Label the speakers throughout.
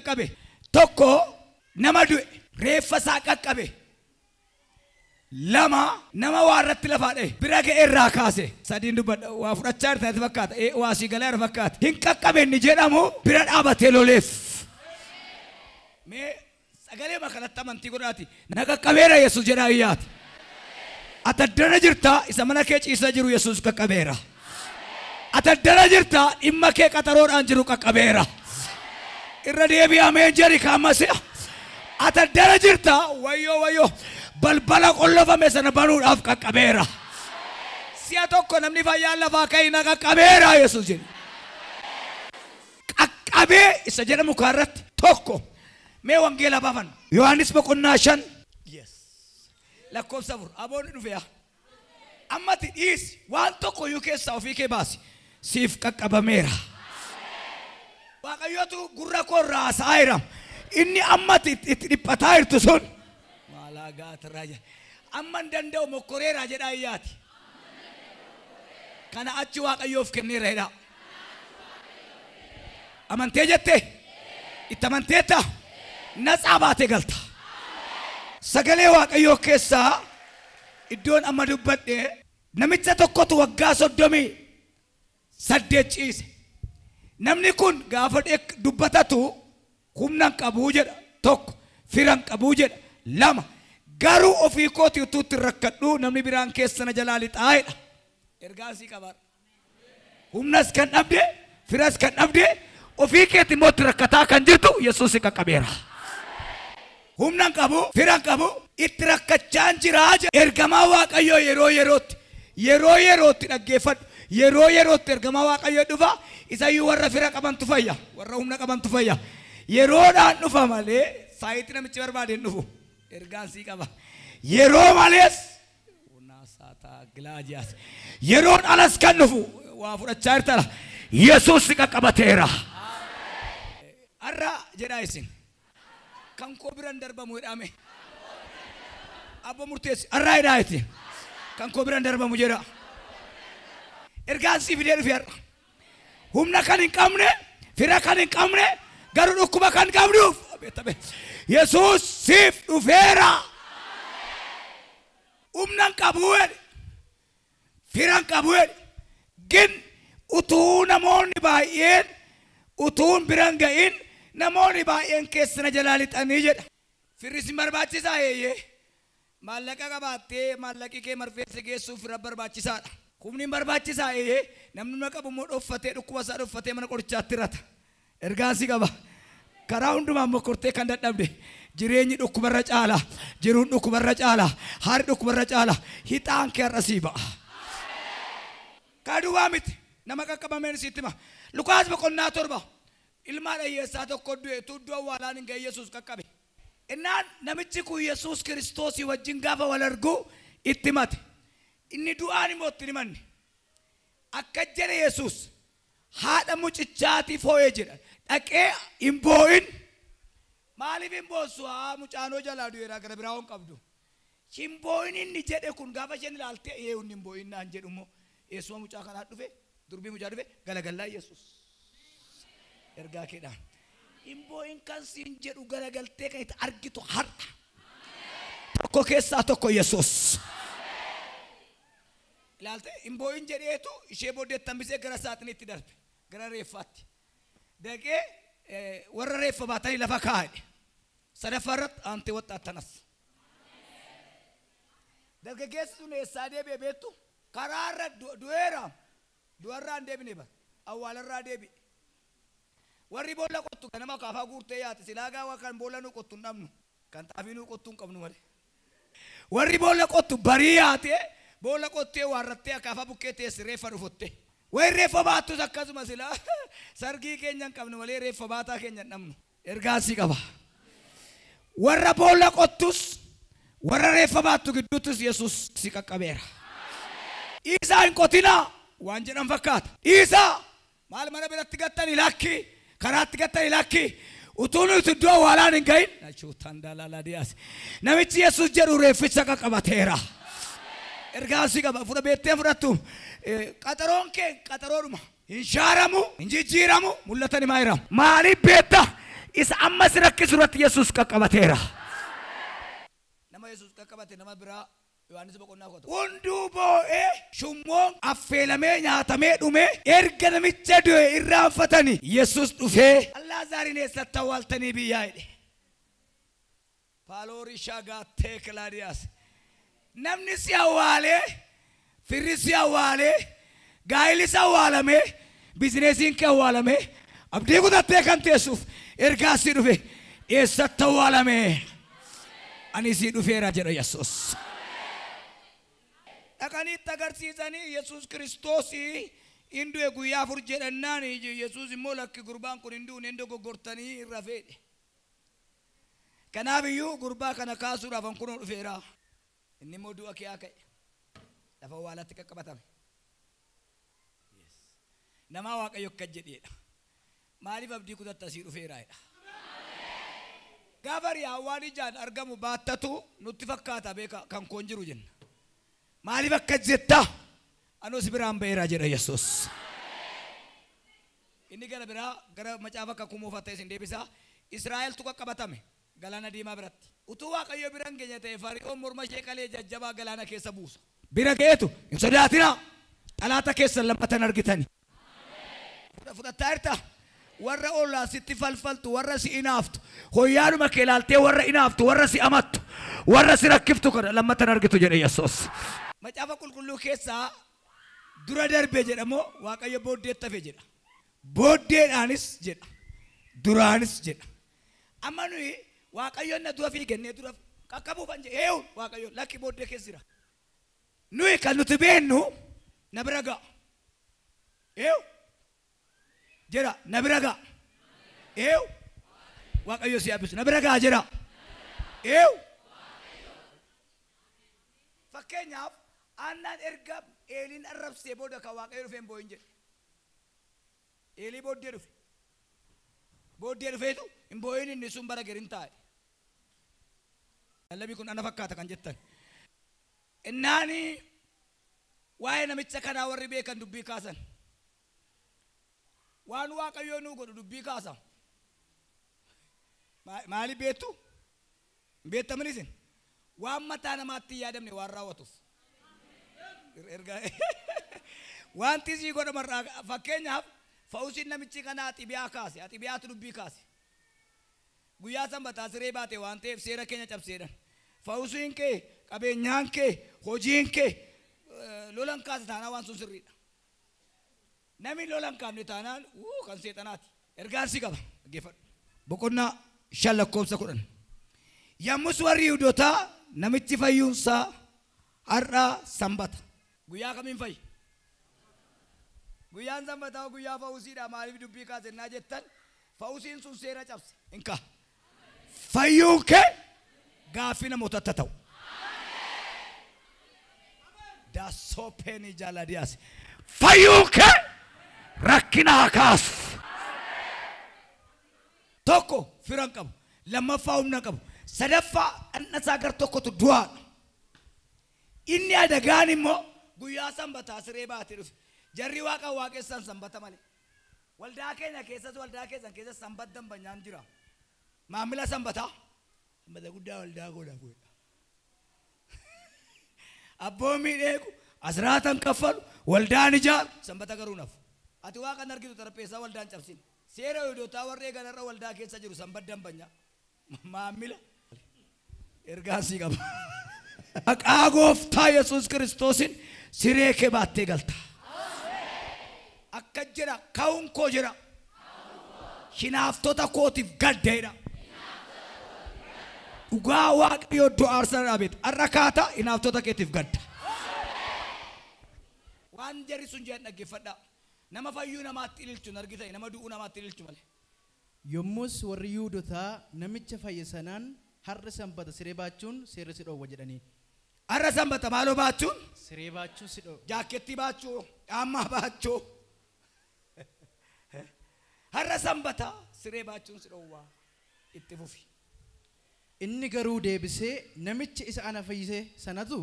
Speaker 1: qaqqabe? Tokko nama du'e reeffa isaa qaqqabe. Lama nama waa irratti lafaa dha'e bira ga'e irraa kaase. Sadiin dubbadha waa fudhachaa jirta natti fakkaata. Waa sii galaa jira fakkaata. Hin qaqqabe inni jedhamu bira dhaabatee loleef. Mee sagalee kanatti amantii godhaati. Na qaqqabeera Yesuus jedhaa iyyaati. Ati addana jirta isa mana kee ciisaa jiru Yesuus qaqqabeera. Ati addana jirta dhimma kee qaxaroodhaan jiru qaqqabeera. Irra deebi'amee jedhi kaammas. Ati addana jirta wayyoo wayyoo balbala qollofame sana banuudhaaf qaqqabeera. Si'a tokko namni fayyaan lafaa ka'e na qaqqabeera Yesuus jedhi. Qaqqabee isa jedhamu kaarratti tokko mee wangeela baafan. Yohaannis boqonnaa 5. Yes. Lakkoofsa 4 aboonni dhufe yaa. Ammati dhiisi waan tokko iyyuu keessaa ofii kee baasi siif qaqqabameera. Waaqayyotu gurra koo irraa haasa'aa jira. Inni ammati itti dhiphataa jirtu sun maalaa gaatirraa jira. Amma hin danda'u mokkoreeraa jedhaa iyyaati. Kana achi Waaqayyoof kenneera jedhaa. Amantee jettee? Itti amanteetta? Natsaa baatee galta. Sagalee Waaqayyoo keessaa iddoon amma dubbadhe namicha tokkotu waggaa 38 ciise. Namni kun gaafa dubbatatu humna hin qabuu jedha tokko, fira hin qabuu jedha lama, garuu ofii kootii utuu itti rakkadhu namni biraan keessa na jalaa lixaa jedha. Ergaa sii qabaadha. Humnas kan dhabde, firas kan dhabde, ofii keetii immoo itti rakkataa kan jirtu Yesuus si qaqqabeera. Humna hin qabu, fira hin qabu, itti rakkachaa jiraa jedha. Ergamaa Waaqayyoo yeroo yerootti, yeroo yerootti dhaggeeffadhu. Yeroo yerootti ergamaa Waaqayyoo dhufa, isayyuu warra fira qabantu fayya, warra humna qabantu fayya. Yeroodhaan dhufa malee saayitii namichi barbaade hin dhufu. Ergaan sii qaba. Yeroo malees yeroon alas kan dhufu waa fudhachaa jirtara. Yesuus si qaqqabateera. Har'a jedhaa isin kan koo biraan darbamu jedhame. Abbo murteessi har'a jedhaa isin kan koo biraan darbamu jedha. Ergaan sii fidee dhufe har'a. Humna kan hin qabne, fira kan hin qabne, garuu dhukkuba kan qabduuf Yesuus siif dhufeera. Humna hin qabu jedhe, fira hin qabu jedhe, gin utuu namoonni baay'een utuu bira hin ga'in namoonni baay'een keessa na jalaa lixanii jedha. Firri si barbaachisaa eeyyee. Maallaqa qabaattee maallaqi kee marfeessa geessuuf fira barbaachisaadha. Humni hin barbaachisaa eeyyee. Namni humna qabu immoo dhoffatee dhukkuba isaa dhoffatee mana qorichaatti hirata. Ergaan si qaba. Karaa hundumaan mokkortee kan dadhabde jireenyi dhukkubarra caala, jiruun dhukkubarra caala, haari dhukkubarra caala, hixaan kee har'a sii ba'a. Kaa duwwaa miti nama qaqqabameen sitti hima. Lukaas boqonnaa 7 ilmaan hiyyeessaa tokko du'e utuu iddoo awwaalaan hin ga'in Yesuus qaqqabe. Innaan namichi kun Yesuus Kiristoosii wajjin gaafa wal argu itti himate. Inni du'aan immoo itti himanne. Akka jedhe Yesuus haadha mucichaatiif hoo'ee jedha. Dhaqee hin boo'in. Maaliif hin boossu? Haa mucaanoo jalaa du'eera gara biraa hin qabdu. Hin boo'in inni jedhe kun gaafa isheen ilaaltee ee inni hin boo'in naan jedhu immoo eessuma mucaa kanaa dhufe durbii mucaa dhufe galagallaa Yesuus. Ergaa keedhaan. Hin boo'in kan siin jedhu galagaltee kan itti argitu har'a. Tokko keessaa tokko Yesuus. Ilaalte hin boo'in jedheetu ishee booddeetti hambisee gara saaxiniitti darbe. Gara reeffaatti. Dhaqee warra reeffa baatanii lafa kaa'e. Sadaffaa irratti aantee waxxaattanas. Dargaggeessi sun eessaa deebi'e beektu? Karaarra du'eera. Du'arraa hin deebine bara. Awwaalarraa deebi'e. Warri boolla qottu ganama kaafaa guurtee yaate silaa gaafa kan boolla nu qottu hin dhabnu. Kan xaafii nu qottu hin qabnu malee. Warri boolla qottu barii yaate boolla qottee waarrattee akaafaa bukkee teessi reeffa dhufutte. Wayi reeffa baattus akkasuma silaa sargii keenya hin qabnu malee reeffa baataa keenya hin dhabnu. Ergaa sii qaba. Warra boolla qottus warra reeffa baattu gidduuttis Yesuus si qaqqabeera. Dhiisaa hin qotinaa waan jedhan fakkaata. Dhiisaa maal mana biratti gattanii lakki karaatti gattanii lakki utuu nuti iddoo awwaalaan hin ga'in. Namichi Yesuus jedhu reefficha qaqqabateera. Ergaa sii qaba. Fudha beektee fudhattu. Qaxaroon kee qaxaroodhuma. Hin shaaramu, hin jijjiiramu, mul'atan himaa jira. Maaliif beekta? Isa amma si rakkisu irratti Yesuus qaqqabateera. Nama Yesuus qaqqabate nama biraa Yohaannis boqonnaa 11. Hunduu boo'ee shummoon affeelamee nyaatamee dhume erga namicha du'e irraanfatanii Yesuus dhufee Alaazaariin eessatti awwaaltanii biyyaa jedhe. Paaloorii shaagaattee Kilaadiyaas. Namni si awwaalee, firri si awwaalee, gaa'illi si awwaalamee, bizineesiin kee awwaalamee, abdii kutattee kan teessuuf ergaa si dhufe eessatti awwaalamee? Ani si dhufeera jedha Yesuus. Dhaqanii itti agarsiisanii Yesuus Kiristoos hin du'e guyyaa 4 jedhannaan Yesuus immoo lakki gurbaan kun hin duune hin dogoggortanii irra feedhe. Kanaaf iyyuu gurbaa kana kaasuudhaaf an kunoo dhufeera. Inni immoo du'a kee haa ka'e. Lafa awwaalatti qaqqabatame. Namaa Waaqayyo akka jedheedha. Maaliif abdii kutatta asii dhufeera jedha. Gaafa riyaa waan ijaan argamu baattatu nutti fakkaata beeka kan koon jiru jenna. Maaliif akka jetta? Anoo si biraan ba'eera jedha Yesuus. Inni gara biraa gara macaafa kakuu moofaa ta'e isin deebisa. Israa'eltu qaqqabatame galaana diimaa biratti. Utuu Waaqayyo bira hin geenye ta'e Fari'oon morma ishee qalee jajjabaa galaana keessa buusa. Bira ga'eetu hin sodaatinaa. Xalaata keessan lammatan argitani. Fudhattaa jirta? Warra ollaa sitti falfaltu, warra si inaaftu, hoyyaanuma kee ilaaltee warra inaaftu, warra si amattu, warra si rakkiftu kana lammatan argitu jedhe Yesuus. Macaafa qulqulluu keessaa dura darbe jedhamoo Waaqayyo booddeetti hafe jedha. Booddeedhaanis jedha. Duraanis jedha. Amma nuyi Waaqayyoon na dura fiigannee dura qaqqabuufan jedhe eewu Waaqayyo lakki booddee keessa jira. Nuyi kan nuti beennu na bira ga'a. Eewu jedha na bira ga'a. Eewu Waaqayyo si eebbisu na bira ga'a jedha. Eewu fakkeenyaaf Aannaan erga Eeliin arrabsee booda kan Waaqayyo dhufee hin boo'in jedhe. Eelii booddee dhufe. Booddee dhufeetu hin boo'in inni sun bara gerin taa'e. Lallabii kun ana fakkaata kan jettan. Innaani waa'ee namicha kanaa warri beekan dubbii kaasan. Waan Waaqayyo nuu godhu dubbii kaasa. Maaliif beektu? Hin beektamin isin? Waan mataa namaatti hin yaadamne waan raawwatuuf. Erga wanti sii godhamarraa fakkeenyaaf fa'uusiin namichi kanaa xibiyaa kaase, xibiyaatu dubbii kaase. Guyyaa sanbataa siree baate waan ta'eef seera keenya cabseedhan. Fa'uusiin kee, qabeenyaan kee, hojiin kee lolan kaase taanaan waan sun sirriidha. Namni lolan kaafne taanaan kan seexanaati. Ergaan si qaba. Dhaggeeffadhu. Boqonnaa 5 lakkoofsa 10. Yommus warri Yihuudootaa namichi fayyuunsaa har'a sanbata. Guyyaa kamiin fayyi? Guyyaan sanbataa guyyaa fa'uusiidha. Maaliif dubbii kaasennaa jettan? Fa'uusiin sun seera cabse. Inka. Fayyuun kee gaaffii namootatti ta'u. Daasoopeeni jaaladiyaas. Fayyuun kee rakkina haa kaasu. Tokko fira hin qabu. Lammaffaa humna hin qabu. Sadaffaa dhandha isaa gar tokkotu du'aadha. Inni adagaan immoo guyyaa sanbataa siree baatee dhufe. Jarri waaqa waaqessan sanbata malee. Waldaa keenya keessas waldaa keessan keessas sanbat dambanyaan jira. Maamila sanbataa. Sanbata guddaa waldaa godha godha. Abboommii dheeku, asraatan kaffalu, waldaan ijaaru, sanbata garuu nafu. Ati waaqa hin argitu xarapheessaa waldaan cabsin. Seera Yihuudootaa warra eegan irra waldaa keessa jiru sanbat dambanyaa. Maamila ergaa sii qaba. Maqaa gooftaa Yesuus Kiristoosin siree kee baattee galta. Akka jedha ka'uun koo jedha. Hinaaftota kootiif gaddeedha. Dhugaa Waaqayyo iddoo aarsaa dhaabeet. Har'a kaata hinaaftota keetiif gadda. Waan jarri sun jedhan dhaggeeffadhaa. Nama fayyuu namaatti ililchu hin argitan, nama du'uu namaatti ililchu malee.
Speaker 2: Yommus warri Yihuudootaa namicha fayye sanaan har'a sanbata siree baachuun seerri si dhoowwa jedhanii.
Speaker 1: Har'a sanbata maaloo baachuun?
Speaker 2: Siree baachuun si dhoowwa.
Speaker 1: Jaakkeettii baachuu, caammaa baachuu. Har'a sanbata siree baachuun si dhoowwa. Itti fufi.
Speaker 2: Inni garuu deebisee namicha isa ana fayyise sanatu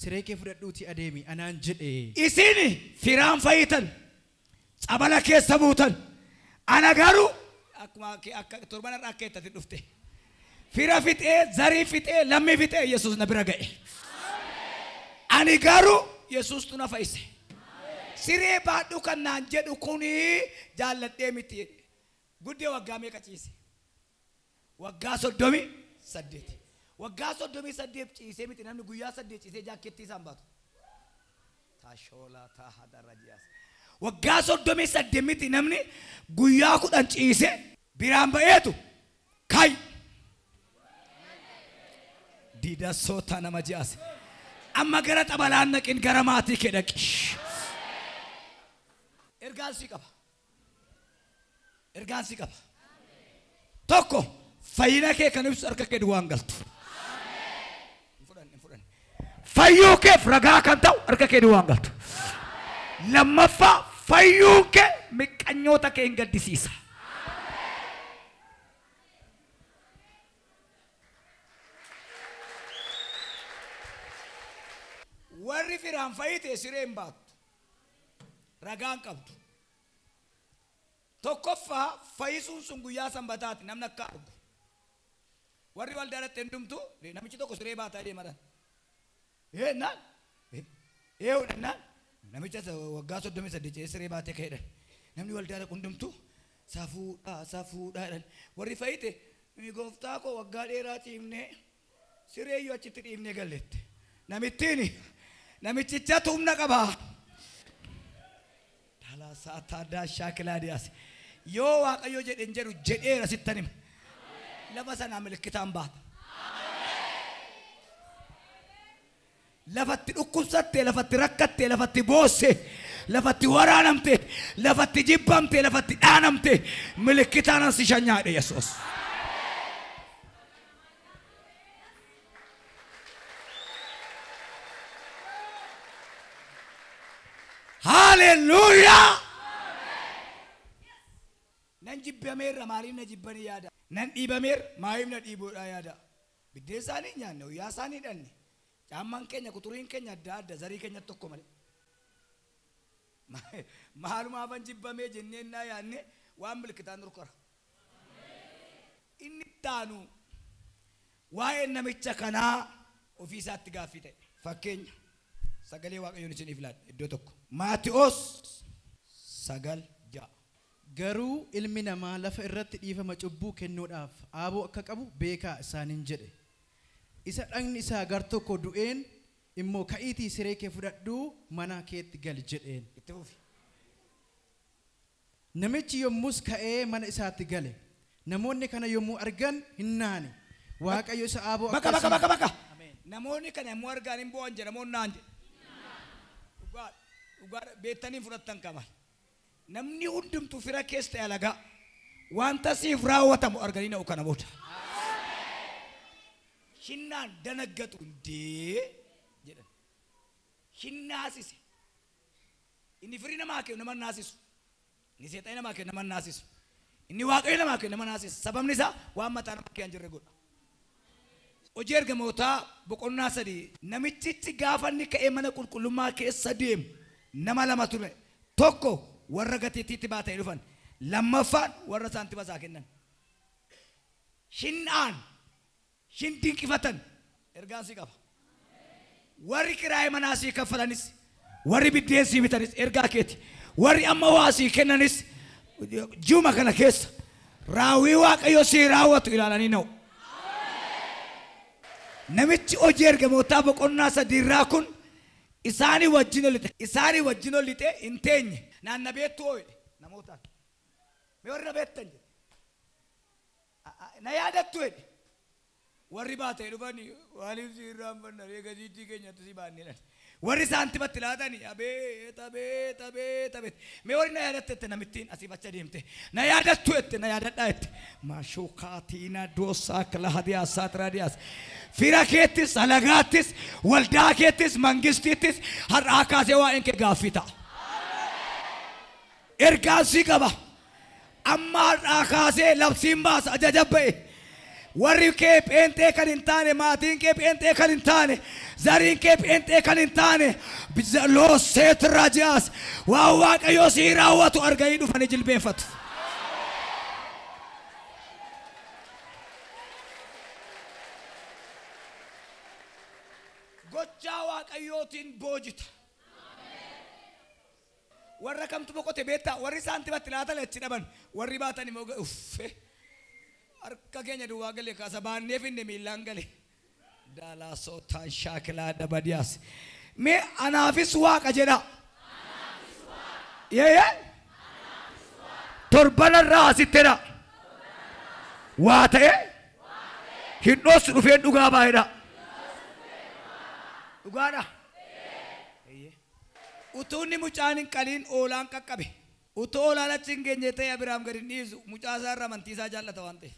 Speaker 2: siree kee fudhadhuutii adeemi anaan jedhe.
Speaker 1: Isin firaan fayyitan, tsabala keessa buutan, ana garuu akkuma akka torban irraa akka itti dhufte. Fira fixee, zarii fixee, lammii fixee Yesuus na bira ga'e. Ani garuu Yesuustu na fayyise. Siree baadhu kan naan jedhu kuni jaalladhee miti jedhe. Guddee waggaa meeqa ciise? Waggaa 38. Waggaa 38 ciisee miti namni guyyaa 8 ciisee jaakkeettii isaan baatu. Taashoolaa taahadarra jiyaas. Waggaa 38 miti namni guyyaa 10 ciisee biraan ba'eetu kai. Diida soota nama ji'as. Amma gara xabalaan naqin gara maatii kee dhaqi. Ergaan sii qaba. Ergaan sii qaba. Tokko fayyina kee kan ibsu harka kee duwwaan galtu. Hin fudhanne, hin fudhanne. Fayyuu keef ragaa kan ta'u harka kee duwwaan galtu. Lammaffaa fayyuun kee miqqanyoota kee hin gaddisiisa. Warri firaan fayyite siree hin baattu. Ragaan qabdu. Tokkoffaa fayyisuun sun guyyaa sanbataati namni akka argu. Warri waldaa irratti hundumtu namichi tokko siree baataa deemadhaan. Naan naan namicha waggaa 38 ce'ee siree baatee ka'edhan. Namni waldaa dhaqu hundumtu safuudhaa safuudhaa jedhan. Warri fayyite gooftaa koo waggaa dheeraa ciifnee siree iyyuu achitti dhiifnee galleette. Namittiin namichichatu humna qabaa. Talaasaa shaakilaadiyaas. Yoo Waaqayyo jedhen jedhu jedheera sittan hima. Lafa sanaa milikitaan baata. Lafatti dhukkubsatte, lafatti rakkatte, lafatti boosse, lafatti waraanamte, lafatti jibbamte, lafatti dhaanamte milikitaan si shanyaadhe Yesuus. Haleluuyaa! Nan jibbameerra maaliif na jibbanii yaada? Nan dhiibameerra maaliif na dhiibuudhaa yaada? Biddeen isaanii nyaanne, guyyaa isaanii dhanne. Caammaan keenya, kuturiin keenya adda adda, zarii keenya tokko malee. Maalumaafan jibbamee jennee naa yaadne waan milikitaan nurkara. Inni taanu waa'ee namicha kanaa ofii isaatti gaaffii ta'e. Fakkeenya sagalee Waaqayyoon isiniif laadha iddoo tokko. Maati'oos 9:6.
Speaker 2: Garuu ilmi namaa lafa irratti dhiifama cubbuu kennuudhaaf aaboo akka qabu beekaa isaaniin jedhe. Isa dhagni isaa gar tokko du'een immoo ka'iitii siree kee fudhadhuu mana keetti gali jedheen.
Speaker 1: Itti fufi.
Speaker 2: Namichi yommus ka'ee mana isaatti gale. Namoonni kana yommuu argan hin naane. Waaqayyo isa aaboo
Speaker 1: Bakka bakka bakka bakka. Namoonni kana yommuu argan hin boo'an jedha namoonni naan jedhe. Dhugaa dhugaa beektanii fudhattan qaba. Namni hundumtuu fira keessa ta'e alagaa wanta siif raawwatamu arganii na'u kana booda. Shinnaan danaggatu hundee jedhan. Shinnaasise. Inni firii namaa kennu nama naasisu. Inni seexanni namaa kennu nama naasisu. Inni waaqayyo namaa kennu nama naasisu. Sababni isaa waan mataa nama kee hin jirre godha. Hojii ergamootaa boqonnaa 3 namichichi gaafa inni ka'ee mana qulqullummaa keessa deemu nama lama ture. Tokko warra gatiittiitti baatanii dhufan. Lammaffaan warra saantima isaa kennan. Shinnaan shin dinqifatan ergaan sii qaba. Warri kiraayee manaa sii kaffalanis, warri biddeen sii bitanis ergaa keeti. Warri amma waa sii kennanis ji'uma kana keessa raawwii Waaqayyo sii raawwatu ilaalanii na'u. Namichi hojii ergamootaa boqonnaa 3 irraa kun isaanii wajjin ol lixe. Isaanii wajjin ol lixe hin teenye. Naan na beektu hoo jedhe namootaan. Mee warri na beektan jedhe. Na yaadattu jedhe. Warri baatee dhufanii maaliif si irraanfanna ree gatiittii keenyatti si baannee dhan. Warri saantimatti laatanii abeet abeet abeet abeet. Mee warri na yaadattu jette namittiin asiif achi adeemte. Na yaadattu jette na yaadadhaa jette. Maashuukaatiina doosaa kilahadiyaa saatiraadiyaas. Fira keettis alagaattis waldaa keettis mangistiittis har'aa kaasee waa'een kee gaaffii ta'a. Ergaan sii qaba. Amma har'aa kaasee labsiin baasa ajaja ba'e. Warri kee pheenxee kan hin taane, maatiin kee pheenxee kan hin taane, zariin kee pheenxee kan hin taane, looseet rajiyaas waan Waaqayyo sii raawwatu arganii dhufanii jilbeenfatu. Waaqayyootiin boojita. Warra kamtu boqote beektaa? Warri saantimatti laatan achi dhaban, warri baatan immoo uffe harka keenya duwwaa galee kaasa baannee finne miillaan gale. Daalaasotaan shaakilaa dabadiyaas. Mee anaafis Waaqa jedha. Yeeyee? Torbanarraa asittidha. Waa ta'e hin dhoossu dhufeen dhugaa baay'eedha. Dhugaadha. Utuu inni mucaan hin qaliin oolaan qaqqabe. Utuu oolaan achi hin geenye ta'e Abiraam gadi hin dhiisu. Mucaa isaa irra amantii isaa jaallata waan ta'eef.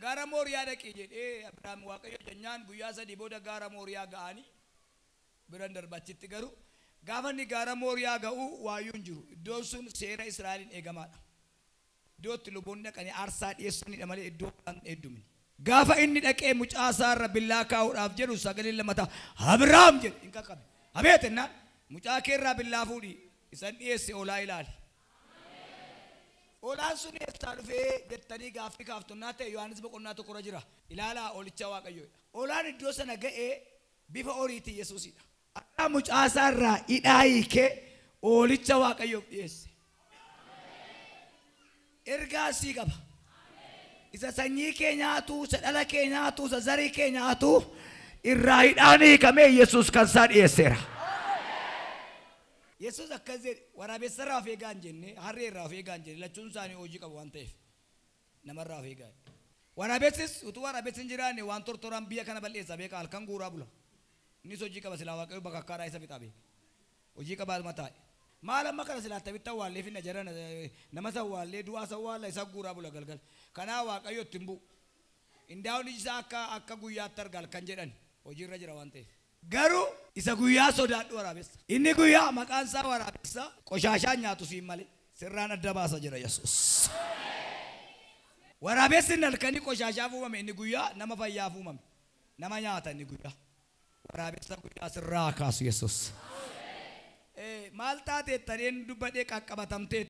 Speaker 1: Gaara Mooriyaa dhaqi jedhee Abiraam Waaqayyo jennaan guyyaa 3 booda gaara Mooriyaa ga'anii biran darbachitti garuu gaafa inni gaara Mooriyaa ga'u waayyuu hin jiru. Iddoon sun seera Israa'eliin eegamaadha. Iddoo itti luboonni dhaqanii aarsaa dhiyeessanidha malee iddoo kan heddumini. Gaafa inni dhaqee mucaa isaa irra billaa kaa'uudhaaf jedhu sagaleen lammataa Abiraam jedhe hin qaqqabe. Abeet ennaan mucaa kee irraa billaa fuudhi isan dhiyeesse oolaa ilaali. Oolaan sun eessaa dhufee jettanii gaaffii kaaftonnaa ta'e Yohaannis boqonnaa 1 irra jira. Ilaalaa oolicha Waaqayyoodha. Oolaan iddoo sana ga'ee bifa horiitiin Yesuusidha. Akka mucaa isaa irraa hidhaa hiikee oolicha Waaqayyoof dhiyeesse. Ergaa sii qaba. Isa sanyii kee nyaatu, isa dhala kee nyaatu, isa zarii kee nyaatu irraa hidhaan hiikamee Yesuus kan isaa dhiyeesseera. Yesuus akkas jedhe, waraabessa irraa of eegaa hin jenne, harree irraa of eegaa hin jenne, lachuun isaanii hojii qabu waan ta'eef namarraa of eegaa. Waraabessis utuu waraabessi hin jiraanne waan tortoraan biyya kana balleessa beeka, halkan guuraa bula. Innis hojii qaba silaa Waaqayyo bakka akkaataa isa fixaa beeka. Hojii qabaa taa'e. Maal amma kana silaa tabitti awwaallee finna jaran nama sawwaallee du'aa sawwaalla isa guuraa bula galgal. Kanaa Waaqayyo ittiin bu'u. Indaa'uun iji isaa akka guyyaatti arga halkan jedhan hojiirra jira waan ta'eef. Garuu isa guyyaa sodaadhu waraabessa. Inni guyyaa maqaan isaa waraabessa qoshaashaan nyaatu siin malee sirraan adda baasa jira Yesuus. Waraabessi inni halkanii qoshaashaaf uumame, inni guyyaa nama fayyaaf uumame. Nama nyaata inni guyyaa. Waraabessa guyyaa sirraa kaasu Yesuus. Maal taateettanii dubbadhee qaqqabatamtee